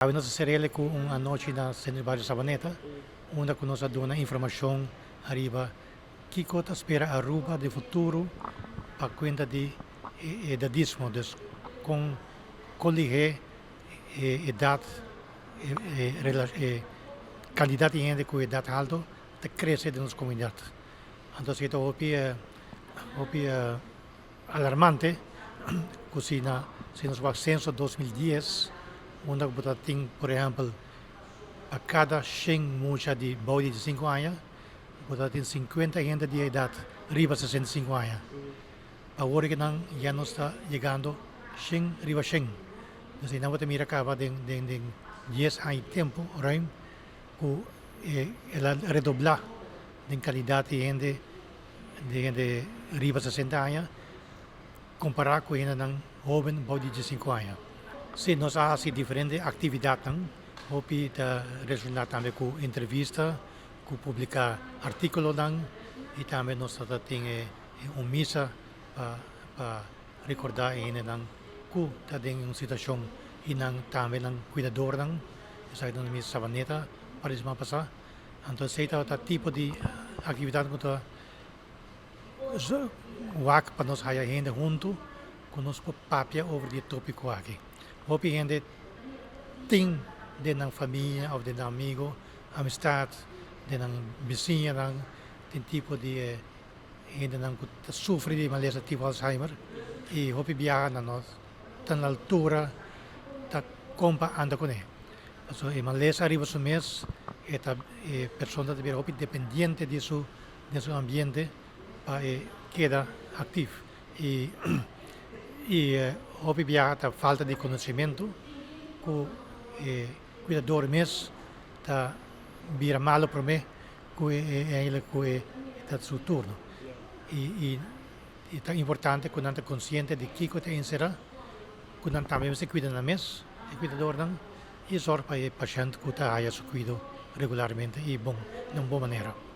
Awe nos a serele ku un anochi na Sentro di Bario Sabaneta, unda ku nos a duna informashon ariba kiko ta spera Aruba den futuro pa kuenta di e edadismo, dus kon kon lihé e edat, e kantidat di hende ku edat halto ta krese den nos komunidat. Anto esei ta hopi hopi Alarmante cu si na si nos wak censo 2010 unda cu bo ta tin por ehempel pa cada shen mucha di bou di diescinco aña bo ta tin 50 hende di edad riba 65 aña. Awor cu nan ya nos ta yegando shen riba shen. Entonces nan bo ta mira caba den den den dies aña tempo ruim cu el a redobla den calidad di hende di hende riba 60 aña kompará ku hendenan hóben bou di 15 aña. Sí, nos a hasi diferente aktividatnan, hopi ta relashoná tambe ku entrevista, ku publiká artíkulonan i tambe nos ta tin un misa pa pa rekordá e hendenan ku ta den un situashon i nan tambe nan kuidadornan. Esaki ta un misa Sabaneta par di siman pasá. Anto esei tabata tipo di actividad cu ta wak pa nos haya hende hunto cu nos por papia over di e topico aki. Hopi hende tin den nan famia of den nan amigo, amistad, den nan bisiñanan tin tipo di e hendenan cu ta sufri di malesa tipo Alzheimer y hopi biaha nan no ta na altura ta con pa anda cune. Pasobra e malesa riba su mes e ta e persona ta bira hopi dependiente di su den su ambiente pa e keda actief y y hopi biaha ta falta di conocimento cu e cuidador mes ta bira malo prome cu e eigenlijk cu e ta su turno y y ta importante cu nan ta consciente di kico ta encera. Ku nan tambe mester kuida nan mes, e kuidadornan, i sòrg pa e pashènt ku ta haya su kuido regularmente i bon, na un bon manera.